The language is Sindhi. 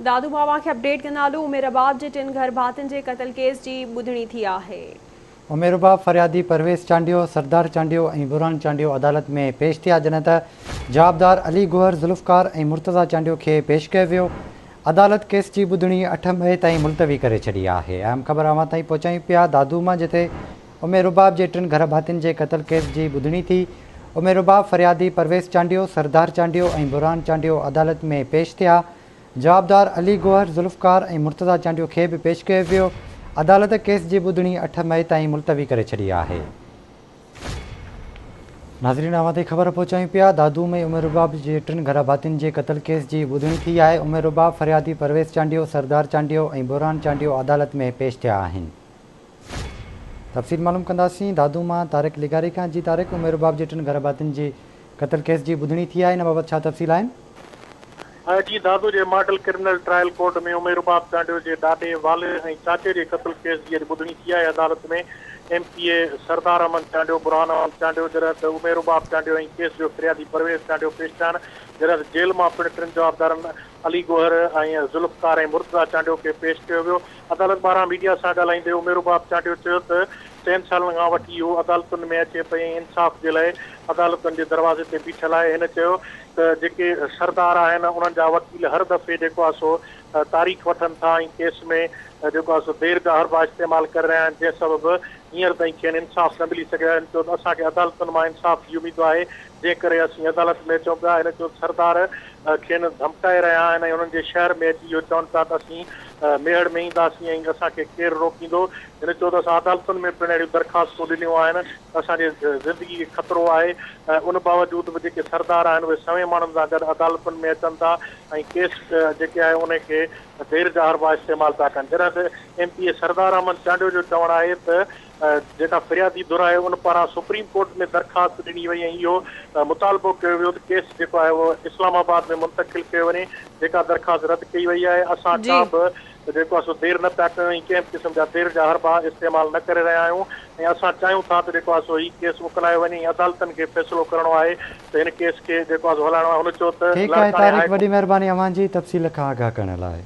دادو مان اوهان کي اپڊيٽ ڪندا هلون ام رباب جي ٽن گهر ڀاتين جي قتل ڪيس جي ٻڌڻي ٿي آهي. ام رباب فريادي پرويز چانڊيو، سردار چانڊيو ۽ برهان چانڊيو عدالت ۾ پيش ٿيا جڏهن ته جوابدار علي گوهر، ذوالفقار ۽ مرتضيٰ چانڊيو کي پيش ڪيو ويو. عدالت ڪيس جي ٻڌڻي 8 مئي تائين ملتوي ڪري ڇڏي آهي. اهم خبر اوهان تائين پهچايون پيا دادو مان جتي ام رباب جي ٽن گهر ڀاتين جي قتل ڪيس جي ٻڌڻي ٿي. ام رباب فريادي پرويز چانڊيو، سردار چانڊيو ۽ برهان چانڊيو عدالت ۾ پيش ٿيا. جوابدار علي گوهر، ذوالفقار ۽ مرتضيٰ چانڊيو کي به پيش ڪيو ويو. عدالت ڪيس جي ٻڌڻي 8 مئي تائين ملتوي ڪري ڇڏي آهي. ناظرين اوهان تائين خبر پهچايون پيا دادو ۾ ام رباب جي ٽن گهر ڀاتين جي قتل ڪيس جي ٻڌڻي ٿي آهي. ام رباب فريادي پرويز چانڊيو، سردار چانڊيو ۽ برهان چانڊيو عدالت ۾ پيش ٿيا آهن. تفصيل معلوم ڪنداسين دادو مان طارق لغاري کان جي طارق ام رباب جي ٽن گهر ڀاتين جي قتل ڪيس جي ٻڌڻي ٿي آهي ان بابت ڇا تفصيل آهن؟ جي دادو جي ماڊل ڪرمنل ٽرائل ڪورٽ ۾ ام رباب چانڊيو جي ڏاڏي، والد ۽ چاچي جي قتل ڪيس جي اڄ ٻڌڻي ٿي آهي عدالت ۾ M P A Sardar Ahmed Chandio, Burhan Ahmed Chandio جڏهن ته ام رباب چانڊيو ۽ ڪيس جو فريادي پرويز چانڊيو پيش ٿيا آهن جڏهن ته جيل مان پڻ ٽن جوابدارن علي گوهر ۽ ذوالفقار ۽ مرتضيٰ چانڊيو کي پيش ڪيو ويو عدالت ٻاهران ميڊيا سان ڳالهائيندي عمير رباب چانڊيو چيو ته چئن سالن کان وٺي هو عدالتن ۾ اچي پئي ۽ انصاف جي لاء عدالتن جي دروازي تي بيٺل آهي هن چيو ته جيڪي سردار آهن انهن جا وڪيل هر دفعي جيڪو آهي سو تاريخ وٺن ٿا ۽ ڪيس ۾ جيڪو آهي سو دير جا حربا استعمال ڪري رهيا آهن جنهن سبب هينئر تائين کين انصاف نه ملي سگهيو آهي هن چيو ته اسان کي عدالتن مان انصاف جي اميد آهي جنهن ڪري اسين عدالت ۾ اچون پيا هن چيو ته سردار کين ڌمڪائي رهيا آهن ۽ انهن جي شهر ۾ اچي اهو چون پيا ته اسين ميهڙ ۾ اينداسين ۽ اسان کي ڪير روڪيندو؟ هن چيو ته اسان عدالتن ۾ پڻ اهڙيون درخواستون ڏنيون آهن ته اسان جي زندگي کي خطرو آهي ان باوجود به جيڪي سردار آهن اهي سوين ماڻهن سان گڏ عدالتن ۾ اچن ٿا ۽ ڪيس جيڪي آهي انهي کي دير جا حربا استعمال پيا ڪن جڏهن ته M P A Sardar Ahmed Chandio جو چوڻ آهي ته جيڪا فريادي ڌر آهي ان پاران سپريم ڪورٽ ۾ درخواست ڏني وئي ۽ اهو مطالبو ڪيو ويو ته ڪيس جيڪو آهي اهو اسلام آباد ۾ منتقل ڪيو وڃي جيڪا درخواست رد ڪئي وئي آهي اسان ڪا به جيڪو آهي سو دير نه پيا ڪيون ۽ ڪنهن به قسم جا دير جا حربا استعمال نه ڪري رهيا آهيون ۽ اسان چاهيون ٿا ته جيڪو آهي سو هي ڪيس اڪلايو وڃي ۽ عدالتن کي فيصلو ڪرڻو آهي ته هن ڪيس کي جيڪو آهي سو هلائڻو آهي هن چيو ته ٺيڪ آهي لاڙڪاڻي طارق هاء وڏي مهرباني اوهان جي تفصيل کان آگاهه ڪرڻ لاء.